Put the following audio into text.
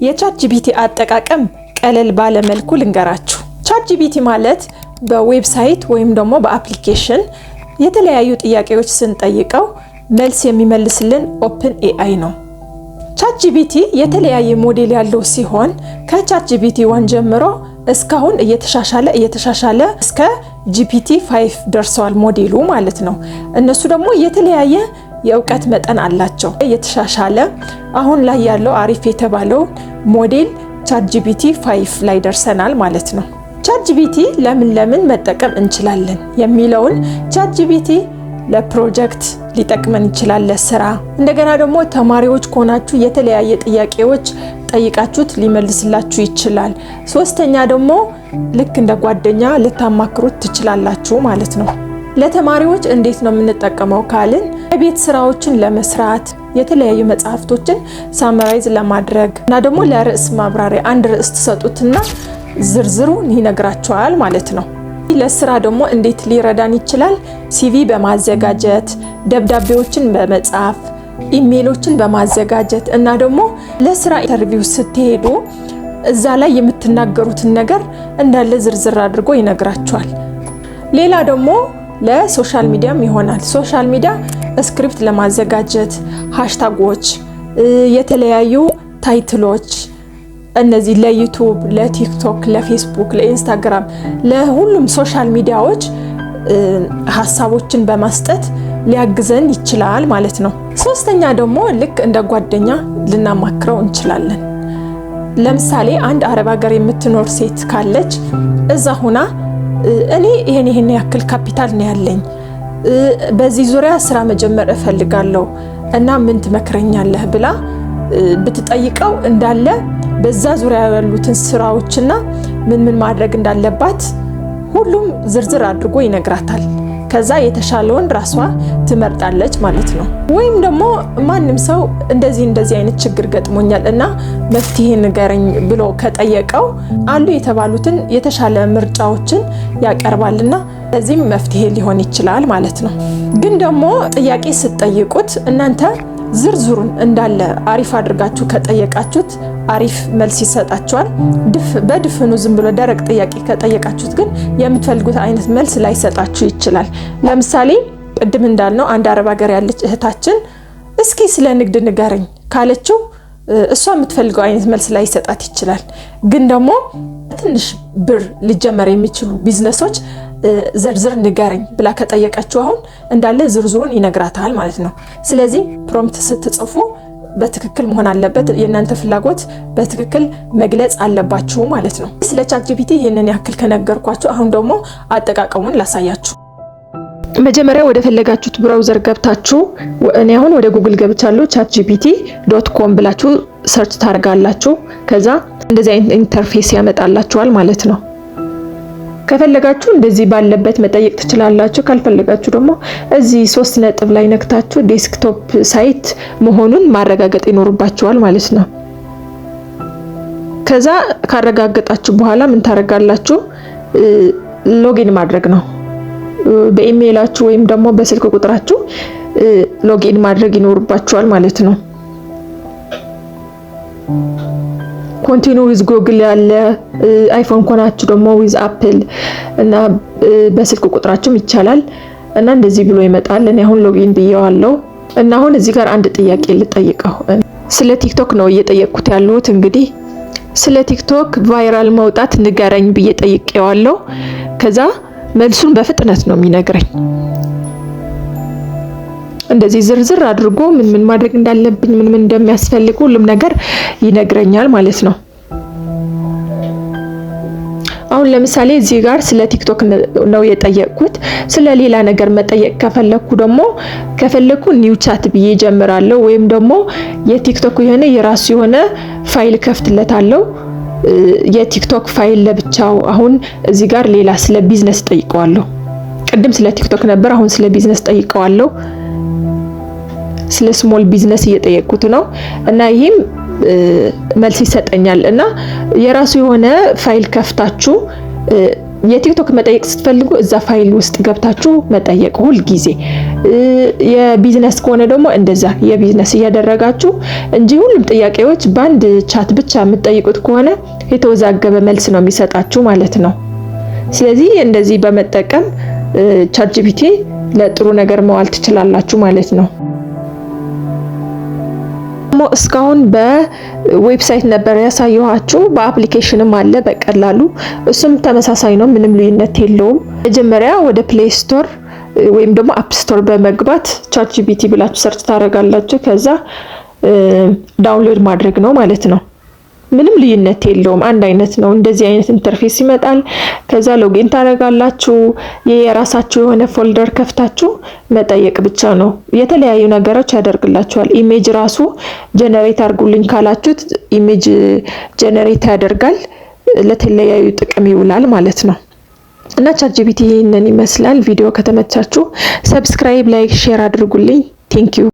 የ ChatGPT አጠቃቀም ቀለል ባለ መልኩ ልንገራችሁ። ChatGPT ማለት በ website ወይም ደግሞ በ application የተለያዩ ጥያቄዎች ስንጠይቀው መልስ የሚመልስልን OpenAI ነው። ChatGPT የተለያየ ሞዴል ያለው ሲሆን ከ ChatGPT 1 ጀምሮ እስካሁን እየተሻሻለ እየተሻሻለ እስከ GPT 5 ደርሰዋል ሞዴሉ ማለት ነው። እነሱ ደግሞ የተለያየ የእውቀት መጠን አላቸው። እየተሻሻለ አሁን ላይ ያለው አሪፍ የተባለው ሞዴል ChatGPT 5 ላይ ደርሰናል ማለት ነው። ChatGPT ለምን ለምን መጠቀም እንችላለን የሚለውን፣ ChatGPT ለፕሮጀክት ሊጠቅመን ይችላል፣ ለስራ። እንደገና ደግሞ ተማሪዎች ከሆናችሁ የተለያየ ጥያቄዎች ጠይቃችሁት ሊመልስላችሁ ይችላል። ሶስተኛ ደግሞ ልክ እንደ ጓደኛ ልታማክሩት ትችላላችሁ ማለት ነው። ለተማሪዎች እንዴት ነው የምንጠቀመው ካልን የቤት ስራዎችን ለመስራት፣ የተለያዩ መጽሐፍቶችን summarize ለማድረግ እና ደግሞ ለርዕስ ማብራሪያ አንድ ርዕስ ትሰጡትና ዝርዝሩን ይነግራችኋል ማለት ነው። ለስራ ደግሞ እንዴት ሊረዳን ይችላል? CV በማዘጋጀት፣ ደብዳቤዎችን በመጻፍ፣ ኢሜሎችን በማዘጋጀት እና ደግሞ ለስራ interview ስትሄዱ እዛ ላይ የምትናገሩትን ነገር እንዳለ ዝርዝር አድርጎ ይነግራችኋል። ሌላ ደግሞ ለ social media ም ይሆናል። Social media script ለማዘጋጀት፣ hashtag ኦች፣ የተለያዩ title ኦች፣ እነዚህ ለ YouTube፣ ለ TikTok፣ ለ Facebook፣ ለ Instagram፣ ለሁሉም social media ዎች ሀሳቦችን በመስጠት ሊያግዘን ይችላል ማለት ነው። ሶስተኛ ደግሞ ልክ እንደ ጓደኛ ልናማክረው እንችላለን። ለምሳሌ አንድ አረብ ሀገር የምትኖር ሴት ካለች እዛ ሁና እኔ ይሄን ይሄን ያክል ካፒታል ነው ያለኝ፣ በዚህ ዙሪያ ስራ መጀመር እፈልጋለሁ እና ምን ትመክረኛለህ ብላ ብትጠይቀው እንዳለ በዛ ዙሪያ ያሉትን ስራዎችና ምን ምን ማድረግ እንዳለባት ሁሉም ዝርዝር አድርጎ ይነግራታል። ከዛ የተሻለውን ራሷ ትመርጣለች ማለት ነው። ወይም ደግሞ ማንም ሰው እንደዚህ እንደዚህ አይነት ችግር ገጥሞኛል እና መፍትሄ ንገረኝ ብሎ ከጠየቀው አሉ የተባሉትን የተሻለ ምርጫዎችን ያቀርባልና ለዚህም መፍትሄ ሊሆን ይችላል ማለት ነው። ግን ደግሞ ጥያቄ ስትጠይቁት እናንተ ዝርዝሩን እንዳለ አሪፍ አድርጋችሁ ከጠየቃችሁት አሪፍ መልስ ይሰጣችኋል። በድፍኑ ዝም ብሎ ደረቅ ጥያቄ ከጠየቃችሁት ግን የምትፈልጉት አይነት መልስ ላይሰጣችሁ ይችላል። ለምሳሌ ቅድም እንዳልነው አንድ አረብ ሀገር ያለች እህታችን እስኪ ስለ ንግድ ንገረኝ ካለችው እሷ የምትፈልገው አይነት መልስ ላይሰጣት ይችላል። ግን ደግሞ ትንሽ ብር ሊጀመር የሚችሉ ቢዝነሶች ዝርዝር ንገረኝ ብላ ከጠየቀችው አሁን እንዳለ ዝርዝሩን ይነግራታል ማለት ነው። ስለዚህ prompt ስትጽፉ በትክክል መሆን አለበት። የእናንተ ፍላጎት በትክክል መግለጽ አለባችሁ ማለት ነው። ስለ ChatGPT ይህንን ያክል ከነገርኳችሁ አሁን ደግሞ አጠቃቀሙን ላሳያችሁ። መጀመሪያ ወደ ፈለጋችሁት browser ገብታችሁ፣ እኔ አሁን ወደ ጉግል ገብቻለሁ። ChatGPT.com ብላችሁ search ታደርጋላችሁ። ከዛ እንደዚህ አይነት interface ያመጣላችኋል ማለት ነው። ከፈለጋችሁ እንደዚህ ባለበት መጠየቅ ትችላላችሁ። ካልፈለጋችሁ ደግሞ እዚህ ሶስት ነጥብ ላይ ነክታችሁ desktop site መሆኑን ማረጋገጥ ይኖርባችኋል ማለት ነው። ከዛ ካረጋገጣችሁ በኋላ ምን ታደርጋላችሁ? Login ማድረግ ነው። በኢሜይላችሁ ወይም ደግሞ በስልክ ቁጥራችሁ login ማድረግ ይኖርባችኋል ማለት ነው። Continue with Google ያለ፣ iPhone ከሆናችሁ ደግሞ with Apple እና በስልክ ቁጥራችሁም ይቻላል እና እንደዚህ ብሎ ይመጣል። እኔ አሁን login ብየዋለሁ እና አሁን እዚህ ጋር አንድ ጥያቄ ልጠይቀው። ስለ TikTok ነው እየጠየቅኩት ያለሁት። እንግዲህ ስለ TikTok viral መውጣት ንገረኝ ብዬ ጠይቄዋለሁ። ከዛ መልሱን በፍጥነት ነው የሚነግረኝ። እንደዚህ ዝርዝር አድርጎ ምን ምን ማድረግ እንዳለብኝ፣ ምን ምን እንደሚያስፈልግ ሁሉም ነገር ይነግረኛል ማለት ነው። አሁን ለምሳሌ እዚህ ጋር ስለ TikTok ነው የጠየቅኩት። ስለ ሌላ ነገር መጠየቅ ከፈለኩ ደግሞ ከፈለኩ new chat ብዬ ጀምራለሁ፣ ወይም ደግሞ የ TikTok የሆነ የራሱ የሆነ ፋይል ከፍትለታለሁ። የ TikTok ፋይል ለብቻው። አሁን እዚህ ጋር ሌላ ስለ ቢዝነስ ጠይቀዋለሁ። ቅድም ስለ TikTok ነበር፣ አሁን ስለ ቢዝነስ ጠይቀዋለሁ። ስለ small business እየጠየቅኩት ነው እና ይህም መልስ ይሰጠኛል። እና የራሱ የሆነ ፋይል ከፍታችሁ የቲክቶክ መጠየቅ ስትፈልጉ እዛ ፋይል ውስጥ ገብታችሁ መጠየቅ ሁል ጊዜ። የቢዝነስ ከሆነ ደግሞ እንደዛ የቢዝነስ እያደረጋችሁ እንጂ ሁሉም ጥያቄዎች በአንድ chat ብቻ የምትጠይቁት ከሆነ የተወዛገበ መልስ ነው የሚሰጣችሁ ማለት ነው። ስለዚህ እንደዚህ በመጠቀም ChatGPT ለጥሩ ነገር መዋል ትችላላችሁ ማለት ነው። ደግሞ እስካሁን በ website ነበር ያሳየኋችሁ። በ application ም አለ በቀላሉ፣ እሱም ተመሳሳይ ነው፣ ምንም ልዩነት የለውም። መጀመሪያ ወደ Play Store ወይም ደግሞ App Store በመግባት ChatGPT ብላችሁ search ታደርጋላችሁ። ከዛ download ማድረግ ነው ማለት ነው። ምንም ልዩነት የለውም፣ አንድ አይነት ነው። እንደዚህ አይነት interface ይመጣል። ከዛ login ታደርጋላችሁ። የራሳችሁ የሆነ folder ከፍታችሁ መጠየቅ ብቻ ነው። የተለያዩ ነገሮች ያደርግላችኋል። Image ራሱ generate አድርጉልኝ ካላችሁት image generate ያደርጋል። ለተለያዩ ጥቅም ይውላል ማለት ነው። እና ChatGPT ይህንን ይመስላል። ቪዲዮ ከተመቻችሁ subscribe፣ like፣ share አድርጉልኝ። Thank you.